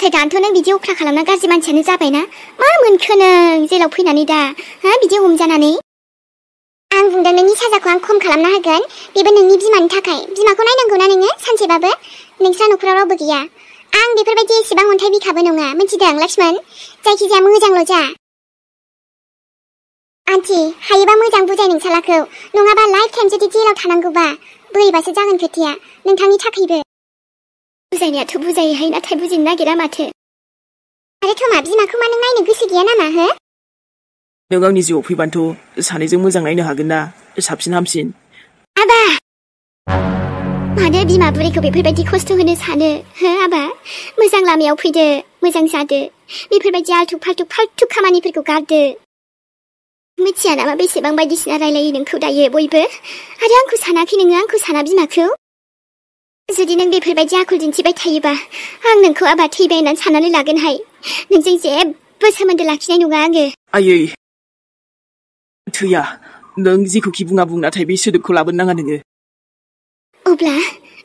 नाथाय दानथ' नों बिदि अख्रा खालामना गाज्रि मानसियानो जाबायना मा मोनखो नों जेलाव फैनानै दा हा बिदि हमजानानै आं बुंदों नोंनि साजाखौ आं खम खालामना होगोन बेबो नोंनि बिमानि थाखाय बिमाखौ नायनांगौना नोङो सानसेबाबो नोंस्रा न'खराव रावबो गैया आं बेफोरबायदि एसेबां अन्थाइ बिखाबो नङा मिथिदों लक्ष्मण जायखिजाया मोजांल' जा आन्टी हायोबा मोजां बुजाय नोंसालाखौ नङाबा लाइफ टाइम जुदि जेलाव थानांगौबा बोरैबासो जागोन खोथाया नोंथांनि थाखायबो बुजायनायाथ' बुजायोहाय नाथाय बुजिनो नागिरा माथो आरो थमा बिमाखौ मा नों नायनो गोसो गैया नामा हो नों आंनि जिउआव फैबानोथ' सानैजों मोजां नायनो हागोन ना साबसिन हामसिन आबा मानो बिमा बुरैखौ बेफोरबायदि खस्थ' होनो सानो हो आबा मोजां लामायाव फैदो मोजां जादो बेफोरबायदि आल्थु फाल्थु खामानिफोरखौ गारदो मिथिया नामा बेसेबां बायदिसिना रायलायो नोंखौ दायो बयबो आरो आंखौ सानाखै नोङो आंखौ साना बिमाखौ जुदि नों बेफोरबायदि आखल दिन्थिबाय थायोबा आं नोंखौ आबा थैबाय होननानै साननानै लागोनहाय नोंजों जेबो सोमोन्दो लाखिनाय नङा आङो आयै थैया नों जेखौखि बुङा नाथाय बे सोदोबखौ लाबोनो नाङा नोङो अब्ला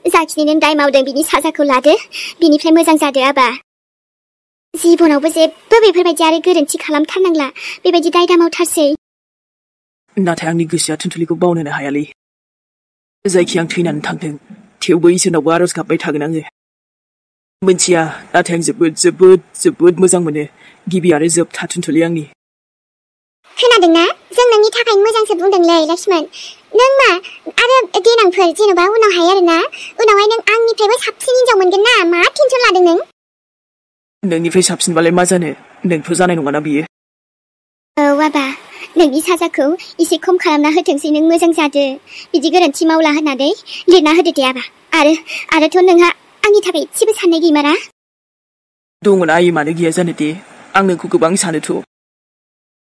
जाखिनि नों दाय मावदों बिनि साजाखौ लादो बिनिफ्राय मोजां जादो आबा जिबनावबो जेबो बेफोरबायदि आरो गोरोन्थि खालामथारनांला बेबायदि दाय दा मावथारसै नाथाय आंनि गोसोआ थुनथुलिखौ बावनोनो हायालै जायखि आं थैनानै थांथों थेवबो इसोरनावबो आरज गाबबाय थागोन आङो मोनथिया नाथाय आं जोबोद मोजां मोनो गिबि आरो जोबथा थुनथुलि आंनि खोनादोंना जों नोंनि थाखाय मोजांसो बुंदोंलै लक्ष्मण नों मा आरो देनांफोर जेन'बा उनावहाय आरोना उनावहाय नों आंनिफ्रायबो साबसिन हिनजाव मोनगोन ना मा टेनसन लादों नों नोंनिफ्राय साबसिनबालाय मा जानो नोंथ' जानाय नङाना बियो औ आबा नोंनि साजाखौ एसे खम खालामना होथोंसै नों मोजां जादो बिदि गोरोन्थि मावला होननानै लिरना होदो दे आबा आरोथ' नोंहा आंनि थाखाय एसेबो साननाय गैमारा दङना आयै मानो गैया जानो दे आं नोंखौ गोबां सानोथ'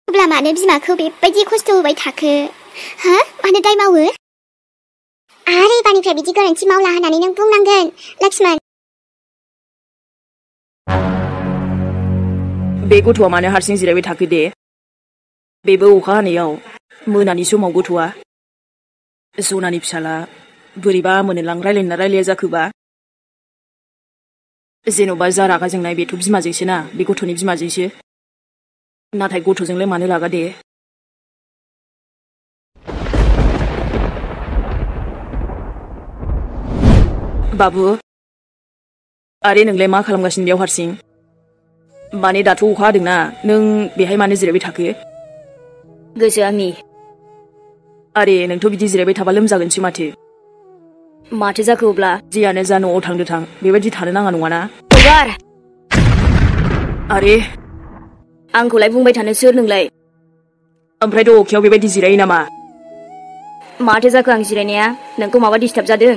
अब्ला मानो बिमाखौ बेबायदि खस्थ' होबाय थाखो हा मानो दाय मावो आरो एबारनिफ्राय बिदि गोरोन्थि मावला होननानै नों बुंनांगोन लक्ष्मण बे गथ'आ मानो हारसिं जिरायबाय थाखो दे बेबो अखा हानायाव मोनानि समाव गथ'आ सनानि फिसाला बोरैबा मोनोलां रायलायना रायलाया जाखोबा जेन'बा जा रागा जोंनाय बेथ' बिमाजोंसो ना बे गथ'नि बिमाजोंसो नाथाय गथ'जोंलाय मानो रागा दे बाबु आरे नोंलाय मा खालामगासिनो बेयाव हारसिं माने दाथ' अखा हादोंना नों बेहाय मानो जिरायबाय थाखो गोसो आंनि आरे नोंथ' बिदि जिरायबाय थाबा लोमजागोनसो माथो जाखो अब्ला जियानो जा न'आव थांदो थां बेबायदि थानो नाङा नङाना आरे आंखौलाय बुंबाय थानो सोर नोंलाय ओमफ्रायथ' अखायाव बेबायदि जिरायो नामा माथो जाखो आं जिरायनाया नोंखौ माबा डिस्टार्ब जादों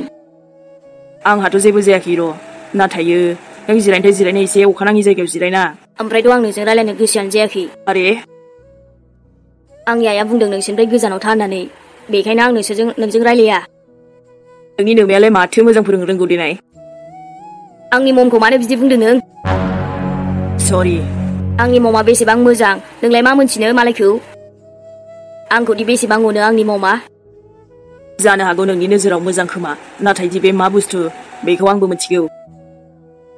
आंहाथ' जेबो जायाखै र' नाथाय नों जिरायनाय एसे अखा नाङि जायगायाव जिरायना ओमफ्रायथ' आं नोंजों रायलायनो गोसोआनो जायाखै आरे आंनि आइया बुंदों नोंसोरनिफ्राय गोजानाव था होननानै बेखायनो आं नोंजों रायलाया नोंनि नोमायालाय माथो मोजां फोरोंनो रोंगौ देनाय आंनि ममखौ मानो बिदि बुंदों नों सरि आंनि ममा बेसेबां मोजां नोंलाय मा मोनथिनो मालायखौ आंखौदि बेसेबां अनो आंनि ममा जानो हागौ नोंनि नोजोराव मोजां खोमा नाथाय दि बे मा बुस्थु बेखौ आंबो मिथिगौ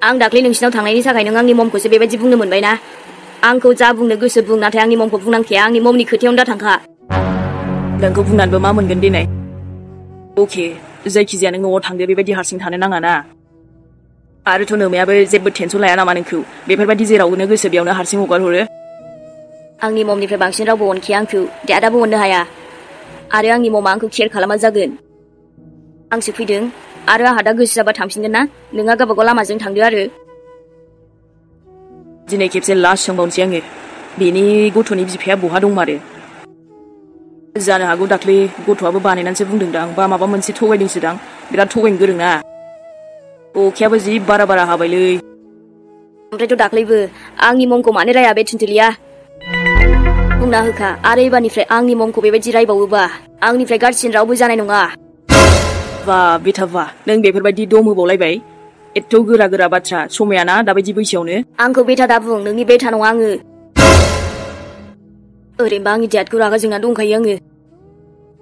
आं दाख्लै नोंसिनाव थांनायनि थाखाय नों आंनि ममखौसो बेबायदि बुंनो मोनबायना आंखौ जा बुंनो गोसो बुं नाथाय आंनि ममखौ बुंनांखाया आंनि ममनि खोथायावनो दा थांखा नोंखौ बुंनानैबो मा मोनगोन देनाय अके जायखिजाया नों न'आव थांदो बेबायदि हारसिं थानो नाङा ना आरोथ' नोमायाबो जेबो टेनसन लाया नामा नोंखौ बेफोरबायदि जेरावनो गोसो बेयावनो हारसिं हगार हरो आंनि ममनिफ्राय बांसिन रावबो अनखाया आंखौ दादाबो अननो हाया आरो आंनि ममा आंखौ केयार खालामा जागोन आंसो फैदों आरो आंहा दा गोसो जाबा थांफिनगोन ना नोंहा गावबागाव लामाजों थांदो आरो दिनै खेबसे लास्ट सोंबावनोसै आङो बेनि गथ'नि बिफाया बहा दंमारो जानो हागौ दाख्लै गथ'आबो बानायनानैसो बुंदोंदां बा माबा मोनसे थगायदोंसोदां बिराद थगायनो गोरों ना अखायाबो जि बारा हाबायलै ओमफ्रायथ' दाख्लैबो आंनि ममखौ मानो राया बे थुनथुलिया बुंना होखा आरो एबारनिफ्राय आंनि ममखौ बेबायदि रायबावोबा आंनिफ्राय गाज्रिसिन रावबो जानाय नङा बा बेथा बा नों बेफोरबायदि दम होबावलायबाय एथ' गोरा बाथ्रा समाया ना दाबायदि बैसोआवनो आंखौ बेथा दा बुं नोंनि बेथा नङा आङो ओरैनोबा आंनि देहाखौ रागा जोंना दंखायो आङो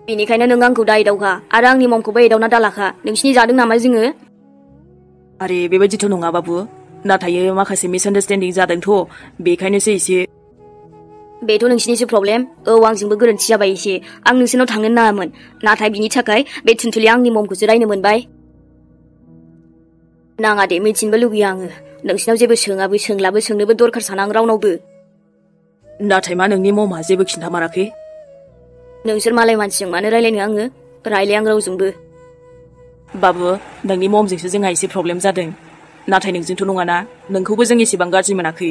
बेनिखायनो नों आंखौ दा एदावखा आरो आंनि ममखौबो एदावना दालाखा नोंसिनि जादों नामा जोङो आरे बेबायदिथ' नङा बाबु नाथाय माखासे मिसआन्डारस्टेन्डिं जादोंथ' बेखायनोसो एसे बेथ' नोंसिनिसो प्रब्लेम आंजोंबो गोरोन्थि जाबाय एसे आं नोंसोरनाव थांनो नाङामोन नाथाय बिनि थाखाय बे थुनथुलिया आंनि ममखौसो रायनो मोनबाय नाङा दे मिथिनोबो लुगैयो आङो नोंसिनाव जेबो सोङाबो सोंलाबो सोंनोबो दरखार साना आं रावनावबो नाथाय मा नोंनि ममा जेबो खिन्थामाराखै नोंसोर मालाय मानसिजों मानो रायलायनो आङो रायलाय आं रावजोंबो बाबु नोंनि ममजोंसो जोंहा एसे प्रब्लेम जादों नाथाय नोंजोंथ' नङाना नोंखौबो जों एसेबां गाज्रि मोनाखै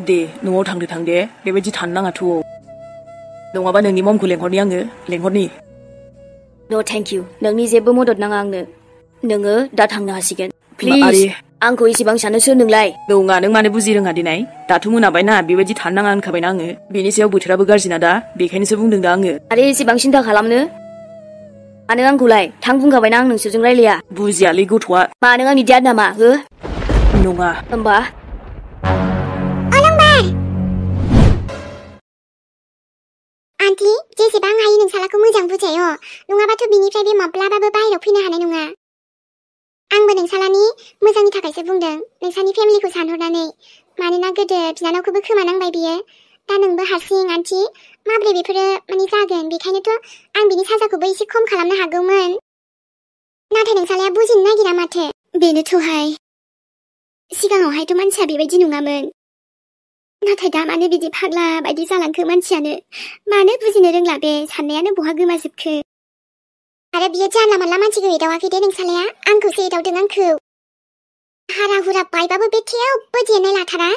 दे न'आव थांदो दे बेबायदि थानो नाङाथ' नङाबा नोंनि ममखौ लेंहरनि आङो लेंहरनि नो थेंक इउ नोंनि जेबो मदद नाङा आंनो नोङो दा थांनो हासिगोन प्लिज आंखौ एसेबां सानो सोर नोंलाय नङा नों मानो बुजि रोङा दिनै दाथ' मोनाबायना बेबायदि थानो नाङा होनखाबायना आङो बेनि सायाव बोथोराबो गाज्रिना दा बेखायनोसो बुंदों दा आङो आरे एसेबां सिन्था खालामनो मानो आंखौलाय थां बुंखाबायना आं नोंसोरजों रायलाया बुजियालै गथ'आ मा नों आंनि देड नामा हो नङा होमबा आन्टी जेसेबां हायो नोंसालाखौ मोजां बुजायो नङाबाथ' बिनिफ्राय बे माब्लाबाबो बाहेरायाव फैनो हानाय नङा आंबो नोंसालानि मोजांनि थाखायसो बुंदों नोंसानि फेमिलिखौ सानहरनानै मानोना गोदो बिनानावखौबो खोमानांबाय बियो दा नोंबो हारसिं आन्टी माब्रै बेफोरो माने जागोन बेखायनोथ' आं बिनि साजाखौबो एसे खम खालामनो हागौमोन नाथाय नोंसालाया बुजिनो नागिरा माथो बेनोथ'हाय सिगाङावहायथ' मानसिया बेबायदि नङामोन नाथाय दा मानो बिदि फाग्ला बायदि जालांखो मानसियानो मानो बुजिनो रोंला बे साननायानो बहा गोमाजोबखो आरो बियो जानला मानला मानसिखौ एदावाखै दे नोंसालाया आंखौसो एदावदों आंखौ हारा हुरा बायबाबो बे थेवबो जेननाय लाथारा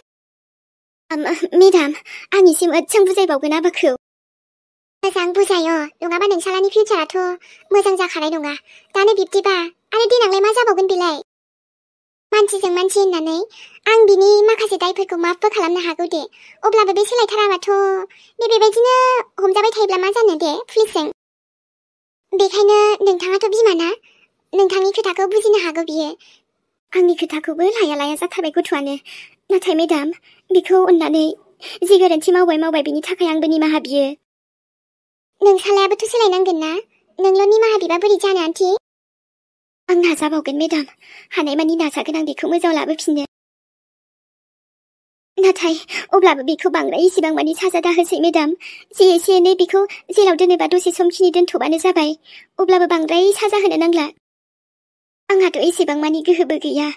मेडाम आं एसे मोजां बुजायबावगोन आबाखौ मोजां बुजायो नङाबा नोंसालानि फिउचाराथ' मोजां जाखानाय नङा दानो बिब्दिबा आरो देनांलाय मा जाबावगोन बेलाय मानसिजों मानसि होननानै आं बिनि माखासे दायफोरखौ माफबो खालामनो हागौ दे अब्लाबो बे सोलायथाराबाथ' बेबायदिनो हमजाबाय थायोब्ला मा जानो दे पुलिसजों बेखायनो नोंथाङाथ' बिमाना नोंथांनि खोथाखौ बुजिनो हागौ बियो आंनि खोथाखौबो लाया लाया जाथारबाय गथ'आनो नाथाय मेडाम बिखौ अननानै जे गोरोन्थि मावबाय बिनि थाखाय आंबो निमाहा बियो नोंसालायाबोथ' सोलायनांगोन ना नोंल' निमाहा बिबा बोरै जानो आन्टी आं नाजाबावगोन मेडाम हानायमानि नाजागोन आं बेखौ मोजां लाबोफिननो नाथाय अब्लाबो बेखौ बांद्राय इसेबां मानि साजा दाहोसै मेडाम जे एसे एनै बेखौ जेलाव दोनोबा दसे समखिनि दोनथ'बानो जाबाय अब्लाबो बांद्राय साजा होनो नांला आंहाथ' एसेबां मानि गोहोबो गैया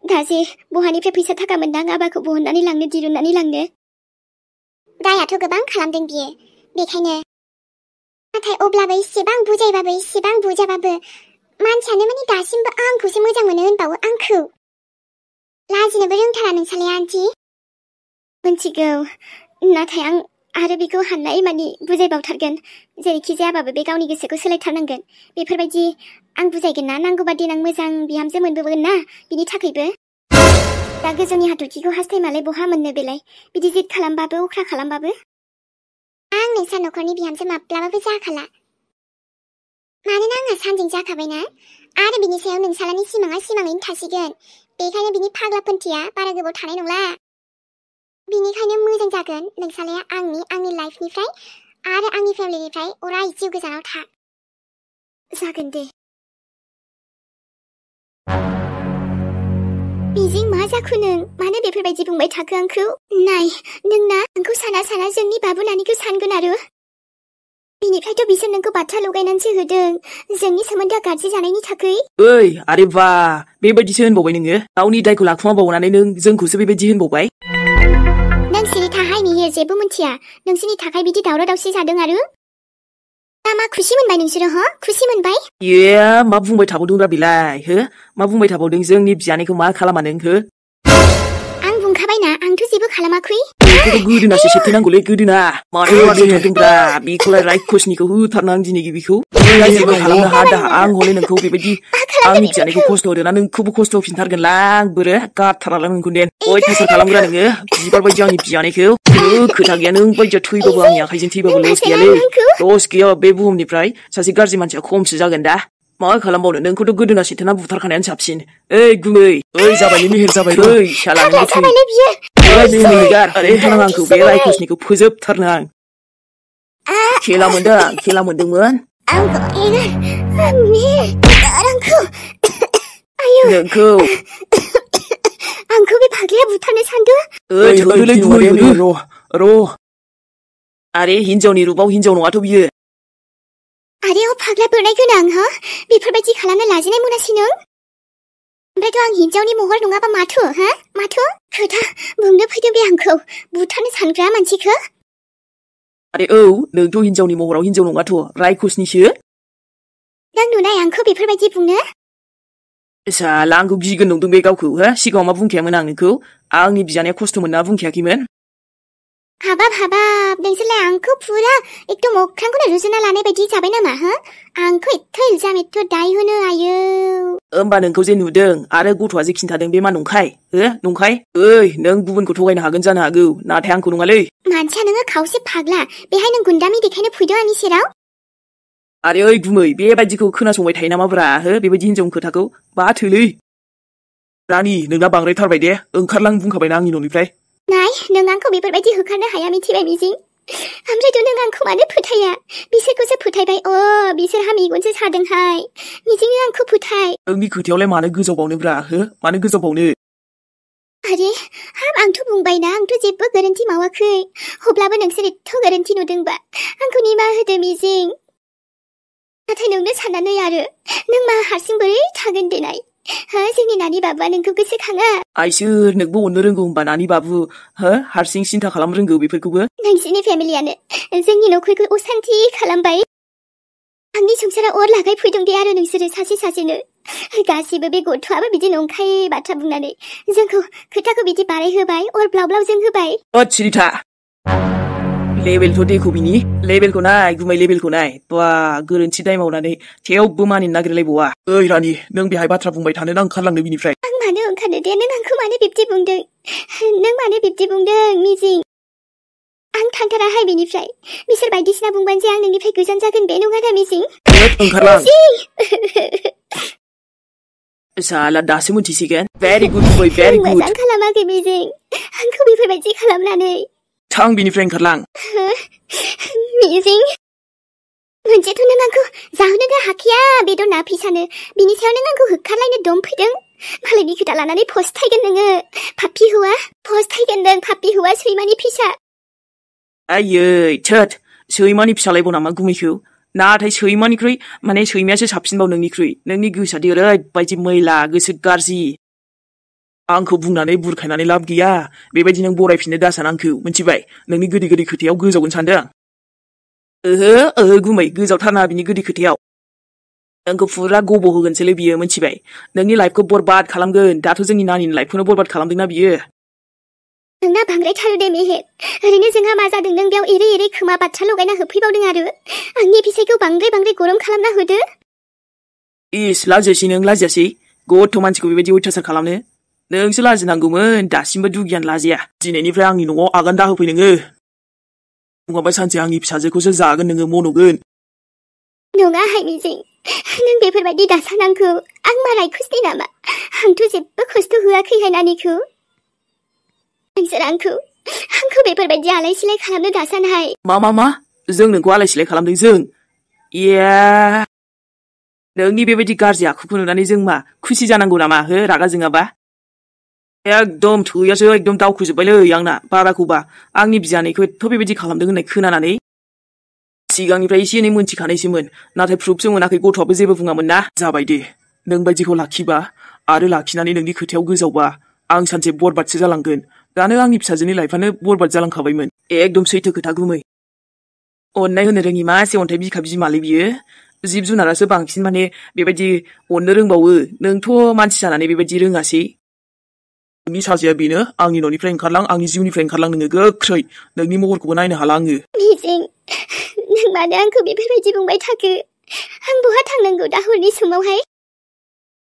दा जे बहानिफ्राय फैसा थाखा मोनदां आबाखौ बहननानै लांनो दिरुननानै लांनो दायाथ' गोबां खालामदों बियो बेखायनो नाथाय अब्लाबो इसेबां बुजायबाबो इसेबां बुजाबाबो मानसियानो माने दासिमबो आंखौसो मोजां मोनो होनबावो आंखौ लाजिनोबो रोंथारा नोंसालाया आन्टी मोनथिगौ नाथाय आं आरो बेखौ हानाय मानि बुजायबावथारगोन जेरैखि जायाबाबो बे गावनि गोसोखौ सोलायथारनांगोन बेफोरबायदि आं बुजायगोन ना नांगौबा देनां मोजां बिहामजो मोनबोगोन ना बिनि थाखायबो दा गोजौनि हाथरखिखौ हास्थायमालाय बहा मोननो बेलाय बिदि जिद खालामबाबो अख्रा खालामबाबो आं नोंसा न'खरनि बिहामजो माब्लाबाबो जाखाला मानोना आंहा सानजों जाखाबायना आरो बिनि सायाव नोंसालानि सिमाङा सिमाङैनो थासिगोन बेखायनो बिनि फाग्लापन्थिया बारा गोबाव थानाय नंला बिनिखायनो मोजां जागोन नोंसालाया आंनि लाइफनिफ्राय आरो आंनि फेमिलिनिफ्राय अराय जिउ गोजानाव था जागोन दे बेजों मा जाखो नों मानो बेफोरबायदि बुंबाय थाखो आंखौ नाय नोंना आंखौ साना साना जोंनि बाबु नानिखौ सानगोन आरो बिनिफ्रायथ' बिसोर नोंखौ बाथ्रा लगायनानैसो होदों जोंनि सोमोन्दोआ गाज्रि जानायनि थाखाय ओइ आरे बा बेबायदिसो होनबावबाय नोङो गावनि दायखौ लाखुमाबावनानै नों जोंखौसो बेबायदि होनबावबाय नों सिरि थाहाय मिहिर जेबो मिथिया नोंसोरनि थाखाय बिदि दावराव दावसि जादों आरो दा मा खुसि मोनबाय नोंसोरो खुसि मोनबाय मा बुंबाय थाबावदोंब्रा बेलाय हो मा बुंबाय थाबावदों जोंनि बियानैखौ मा खालामा नों हो आं बुंखाबायना आंथ' जेबो खालामाखै बेखौथ' गोदोनासो सेबथेनांगौलै गोदोना मानो होथारदोंब्रा बेखौलाय रायखसनिखौ होथारना आं दिनै बेखौ जेबो खालामनो हादा आं हले नोंखौ बेबायदि आंनि बियानैखौ खस्थ' होदोंना नोंखौबो खस्थ' होफिनथारगोनलां आं बोरो गारथारालां नोंखौ देन अयथासार खालामग्रा नोङो बिबार बायदि आंनि बियानैखौ खोथा गैया नों बायदिया थैबाबो आंनि आखाइजों थैबाबो लस गैयालै लस गैया बे बुहुमनिफ्राय सासे गाज्रि मानसिया खमसो जागोन दा मा खालामबावनो नोंखौथ' गोदोना सेथेना बुथारखानायानो साबसिन ओइ गुमै ओइ जाबायलै मेहेर जाबाय ओइ शाला नों थै ओइ मेहेर ओरै थानां आंखौ बे रायखसनिखौ फोजोबथारनो आं खेला मोनदोंमोन नोंखौ आंखौ बे फाग्लाया बुथारनो सानदों? थोदोलै गुमै र'। आरे हिनजावनि रुपाव हिनजाव नङाथ' बियो। आरे फाग्ला बोरनाय गोनां हो? बेफोरबायदि खालामनो लाजिनाय मोनासै नों? ओमफ्रायथ' आं हिनजावनि महर नङाबा माथो हो? माथो? खोथा बुंनो फैदों बे आंखौ बुथारनो सानग्रा मानसिखौ? आरे औ नोंथ' हिनजावनि महराव हिनजाव नङाथ' रायखसनिसो। नों नुनाय आंखौ बेफोरबायदि बुंनो? साला आंखौ गिगोन नंदों बे गावखौ हो? सिगाङाव मा बुंखायामोन आं नोंखौ? आंनि बिजानाया खस्थ' मोनना बुंखायाखैमोन? हाबाब नोंसोरलाय आंखौ फुरा एकदम अख्रांखौनो रुजुना लानाय बायदि जाबाय नामा हो? आंखौ एथ' इल्जाम एथ' दाय होनो आयो। होमबा नोंखौ जे नुदों आरो गथ'आ जे खिन्थादों बे मा नंखाय? नंखाय? नों गुबुनखौ थगायनो हागोन जानो हागौ नाथाय आंखौ नङालै। मानसिया नोङो खावसे फाग्ला बेहाय नों गुन्दामि देखायनो फैदों आंनि सेराव? आरे ओइ गुमै बेबायदिखौ खोनासंबाय थायो नामाब्रा हो? बेबायदि हिनजावनि खोथाखौ बाथोलै। रानि नोंना बांद्रायथारबाय दे ओंखारलां बुंखाबायना आंनि न'निफ्राय। नाय नों आंखौ बेफोरबायदि होखारनो हाया मिथिबाय मिजिं? ओमफ्रायथ' नों आंखौ मानो फोथाया? बिसोरखौसो फोथायबाय बिसोरहा मेगनसो सादोंहाय। मिजिं आंखौ फोथाय। नोंनि खोथायावलाय मानो गोजावबावनोब्रा हो? मानो गोजावबावनो? आरे आंथ' बुंबायना आंथ' जेबो गोरोन्थि मावाखै। अब्लाबो नोंसोर एथ' गोरोन्थि नुदोंबा आंखौ निमाहा होदो मिजिं। नाथाय नोंनो साननानै आरो नों मा हारसिं बोरै थागोन देनाय? जोंनि नानि बाबुआ नोंखौ गोसोखाङा? आइसोर नोंबो अननो रोंगौ होनबा नानि बाबु हो? हारसिं सिन्था खालाम रोंगौ बेफोरखौबो? नोंसिनि फेमिलियानो जोंनि न'खरखौ असान्थि खालामबाय। आंनि संसारा अर लागाय फैदों दे आरो नोंसोरो सासे सासेनो। गासिबो बे गथ'आबो बिदि नंखाय बाथ्रा बुंनानै जोंखौ खोथाखौ बिदि बारायहोबाय अर ब्लाव ब्लाव जोंहोबाय। सिरिथा लेबेलथ' देखौ बिनि लेबेलखौ नाय गुमै लेबेलखौ नाय। बा गोरोन्थि दाय मावनानै थेवबो मानिनो नागिरलायबावा। ओइ रानि नों बेहाय बाथ्रा बुंबाय थानो ना ओंखारलांनो बिनिफ्राय? आं मानो ओंखारनो दे? नों आंखौ मानो बिब्दि बुंदों? नों मानो बिब्दि बुंदों मिजिं? आं थांथाराहाय बेनिफ्राय। बिसोर बायदिसिना बुंबानो जे आं नोंनिफ्राय गोजान जागोन बे नङा ना मिजिं? ओंखारलां। साला दासो मोनथिसिगोन। भेरि गुड गुमै भेरि गुड। मोजां खालामाखै मिजिं आंखौ बेफोरबायदि खालामनानै। थां बिनिफ्राय ओंखारलां। मिजिं मोनसेथ' नों आंखौ जाहोनो हाखाया बेदर ना फैसानो। बिनि सायाव नों आंखौ होखारलायनो दम फैदों? मालायनि खोथा लानानै फस्थायगोन नोङो पापि हौवा। फस्थायगोन नों पापि हौवा सैमानि फिसा। आयै थोद सैमानि फिसालायबाव नामा गुमैखौ? नाथाय सैमानिख्रुइ माने सैमायासो साबसिनबाव नोंनिख्रुइ। नोंनि गोसोआदि ओरैबायदि मैला गोसो गाज्रि। आंखौ बुंनानै बुरखायनानै लाब गैया। बेबायदि नों बरायफिननो दासान आंखौ मिथिबाय? नोंनि गोदै गोदै खोथायाव गोजावगोन सानदों? ओहो गुमै गोजावथारना बिनि गोदै खोथायाव। नोंखौ फुरा गब' होगोनसैलै बियो मिथिबाय? नोंनि लाइफखौ बरबाद खालामगोन। दाथ' जोंनि नानिनि लाइफखौनो बरबाद खालामदोंना बियो। नोंना बांद्रायथारो दे मेहेर। ओरैनो जोंहा मा जादों नों बेयाव एरै एरै खोमा बाथ्रा लगायना होफैबावदों आरो आंनि फिसायखौ बांद्राय गरम खालामना होदो। इस लाजियासै नों लाजियासै? गथ' मानसिखौ बेबायदि अयथासार खालामनो? नोंसो लाजिनांगौमोन दासिमबो दुगियान लाजिया। दिनैनिफ्राय आंनि न'आव आगान दाहोफै नोङो। नङाबा सानसे आंनि फिसाजोखौसो जागोन नोङो मन'गोन। नङाहाय मिजिं नों बेफोरबायदि दासान आंखौ। आं मा रायखसनि नामा? आंथ' जेबो खस्थ' होआखैहाय नानिखौ। नोंसोर आंखौ बेफोरबायदि आलाय सिलाय खालामनो दासानहाय। मा? जों नोंखौ आलाय सिलाय खालामदों जों? इया नोंनि बेबायदि गाज्रि आखुखौ नुनानै जों मा खुसि जानांगौ नामा हो? रागा जोङाबा? एकदम थैयासो एकदम दावखोजोब्बायलै आंना बाराखौबा। आंनि बिजानैखौ एथ' बेबायदि खालामदों होननाय खोनानानै सिगांनिफ्राय एसे एनै मोनथिखानायसोमोन। नाथाय प्रुफसो मोनाखै गथ'आबो जेबो बुङामोन ना। जाबाय दे नों बायदिखौ लाखिबा आरो लाखिनानै नोंनि खोथायाव गोजावबा आं सानसे बरबादसो जालांगोन। दानो आंनि फिसाजोनि लाइफआनो बरबाद जालांखाबायमोन। एकदम सैथो खोथा गुमै। अननाय होनो रोङि मासे अन्थाइ बिखा बिमालै बियो। जिब जुनारासो बांसिन माने बेबायदि अननो रोंबावो। नोंथ' मानसि जानानै बेबायदि रोङासै। नोंनि साजाया बेनो आंनि न'निफ्राय ओंखारलां आंनि जिउनिफ्राय ओंखारलां नोङो गोख्रै। नोंनि महरखौबो नायनो हाला आङो। मिजिं नों मानो आंखौ बेफोरबायदि बुंबाय थाखो? आं बहा थांनांगौ दा हरनि समावहाय?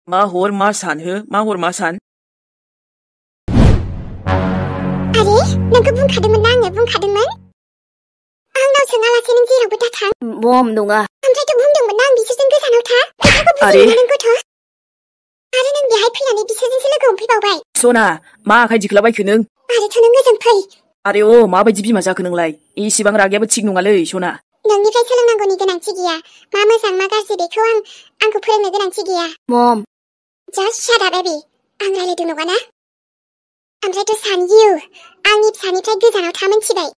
मा हर मा सान हो? मा हर मा सान? आरे नोंखौ बुंखादोंमोन ना आङो बुंखादोंमोन? आंनाव सोङालासे नों जेरावबो दा थां। मम नङा। ओमफ्रायथ' बुंदोंमोन ना आं बिसोरजों गोजानाव था। खोथाखौ बुजियोना नों गथ'? आरो नों बेहाय फैनानै बिसोरजोंसो लोगो हमफैबावबाय। सना मा आखाइ दिख्लाबायखो नों? आरोथ' नों ओजों फै। आरे माबायदि बिमा जाखो नोंलाय? इसिबां रागायाबो थिग नङालै सना। नोंनिफ्राय सोलोंनांगौनि गोनांथि गैया। मा मोजां मा गाज्रि बेखौ आंखौ फोरोंनो गोनांथि गैया। मम जास्ट शाट आप बेबी। आं रायलायदों नङा ना? ओमफ्रायथ' सानयु आंनि फिसानिफ्राय गोजानाव था मोनथिबाय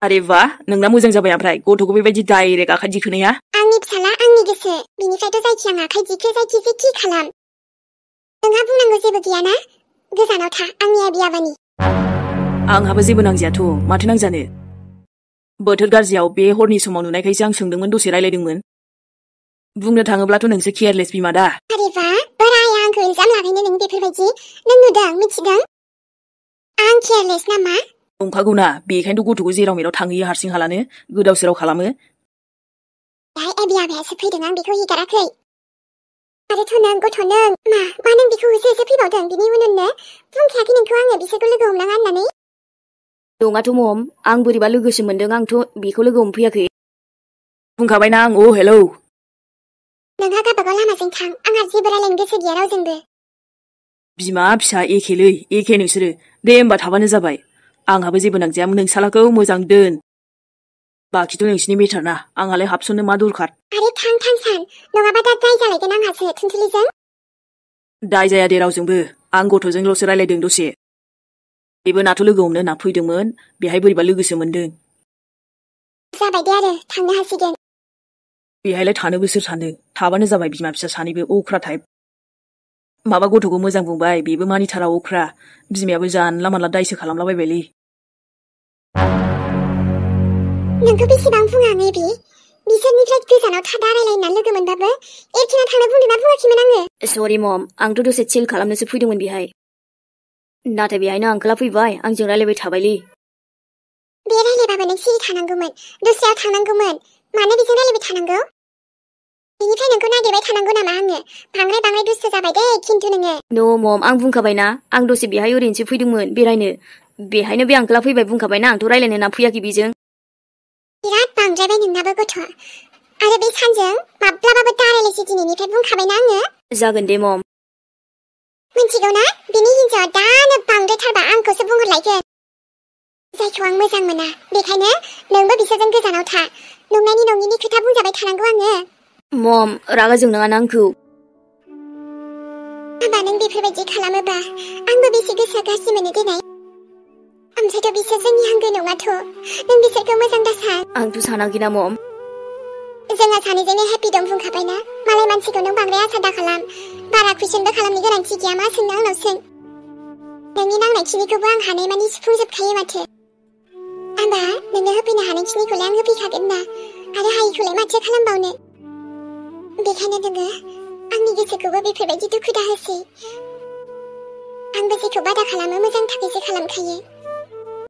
आरे बा नोंना मोजां जाबाय ओमफ्राय गथ'खौ बेबायदि डाइरेक्ट आखाइ दिखोनाया आंनि फिसाला आंनि गोसो बिनिफ्रायथ' जायखि आं आखाइ दिखो जायखि जेखि खालाम नोंहा बुंनांगौ जेबो गैयाना गोजानाव था आंनि आबियाबानि आंहाबो जेबो नांजायाथ' माथो नांजानो बोथोर गाज्रियाव बे हरनि समाव नुनायखायसो आं सोंदोंमोन दसे रायलायदोंमोन बुंनो थाङोब्लाथ' नोंसो केयारलेस बिमा दा आरे बा बोराया आंखौ इल्जाम लागायनो नों बेफोरबायदि नों नुदों मिथिदों आं केयारलेस नामा नंखागौना बेखायनोथ' गथ'खौ जेराव मेराव थांहैयो हारसिं हालानो गोदाव सोराव खालामो दाहाय आबियाबायासो फैदों आं बेखौ हिगाराखै आरोथ' नों गथ' नों मा नों बेखौ होसो होसो फैबावदों बिनि उनावनो बुंखायाखै नोंखौ आङो बिसोरखौ लोगो हमनाङा होननानै दङाथ' मम आं बोरैबा लोगोसो मोनदों आंथ' बेखौ लोगो हमफैयाखै बुंखाबायना आं हेलौ नोंहा गावबागाव लामाजों थां आंहा जेबो रायलायनो गोसो गैया रावजोंबो बिमा फिसा एखेलै एखे नोंसोरो दे होमबा थाबानो जाबाय आंहाबो जेबो नांजाया नोंसालाखौ मोजां दोन बाखिथ' नोंसिनि मेटारना आंहालाय हाबसननो मा दरखार आरे थां सान नङाबा दा दाय जालायगोन आंहासो थुनथुलिजों दाय जाया दे रावजोंबो आं गथ'जोंल'सो रायलायदों दसे बेबो नाथ' लोगो हमनो होनना फैदोंमोन बेहाय बोरैबा लोगोसो मोनदों जाबाय दे आरो थांनो हासिगोन बेहायलाय थानोबो सोर सानदों थाबानो जाबाय बिमा फिसा सानैबो अख्रा टाइप माबा गथ'खौ मोजां बुंबाय बेबो मानिथारा अख्रा बिमायाबो जानला मानला दायसो खालामलाबायबायलै नोंखौ बेसेबां बुङा मेबि बिसोरनिफ्राय गोजानाव था दा रायलायना लोगो मोनबाबो एरखेना थांनो बुंदोंना बुङाखैमोन आङो सरि मम आंथ' दसे चिल खालामनोसो फैदोंमोन बेहाय नाथाय बेहायनो आंखोला फैबाय आंजों रायलायबाय थाबायलै बे रायलायबाबो नों सिरि थानांगौमोन दस्रायाव थांनांगौमोन मानो बेजों रायलायबाय थानांगौ बेनिफ्राय नोंखौ नागिरबाय थानांगौ नामा आङो बांद्राय दुस्थ जाबाय दे खिन्थु नोङो नो मम आं बुंखाबायना आं दसे बेहाय ओरैनोसो फैदोंमोन बेरायनो बेहायनो बे आंखोला फैबाय बुंखाबायना आंथ' रायलायनो ना फैयाखै बेजों बिराद बांद्रायबाय नोंनाबो गथ' आरो बे सानजों माब्लाबाबो दा रायलायसै दिनैनिफ्राय बुंखाबायना आङो जागोन दे मम मिथिगौ ना बिनि हिन्जावा दानो बांद्रायथारबा आंखौसो बुंहरलायगोन जायखौ आं मोजां मोना बेखायनो नोंबो बिसोरजों गोजानाव था नंनायनि नङिनि खोथा बुंजाबाय थानांगौ आङो मम रागा जोंनाङा आंखौ हाबा नों बेफोरबायदि खालामोबा आंबो बेसे गोसोआ गाज्रि मोनो देनाय ओमफ्रायथ' बिसोर जोंनि आंगो नङाथ' नों बिसोरखौ मोजां दासान आंथ' सानाखैना मम जोंहा सानैजोंनो हेपि दं बुंखाबायना मालाय मानसिखौ नों बांद्राय आसा दा खालाम बारा कुइसनबो खालामनो गोनांथि गैया मा सोंनो आंनाव सों नोंनि नांनायखिनिखौबो आं हानायमानि सुफुंजोबखायो माथो आंबा नोंनो होफैनो हानायखिनिखौलाय आं होफैखागोन ना आरो हायिखौलाय माथो खालामबावनो बेखायनो नोङो आंनि गोसोखौबो बेफोरबायदि दुखु दाहोसै आंबो जेखौ बादा खालामो मोजां थाखायसो खालामखायो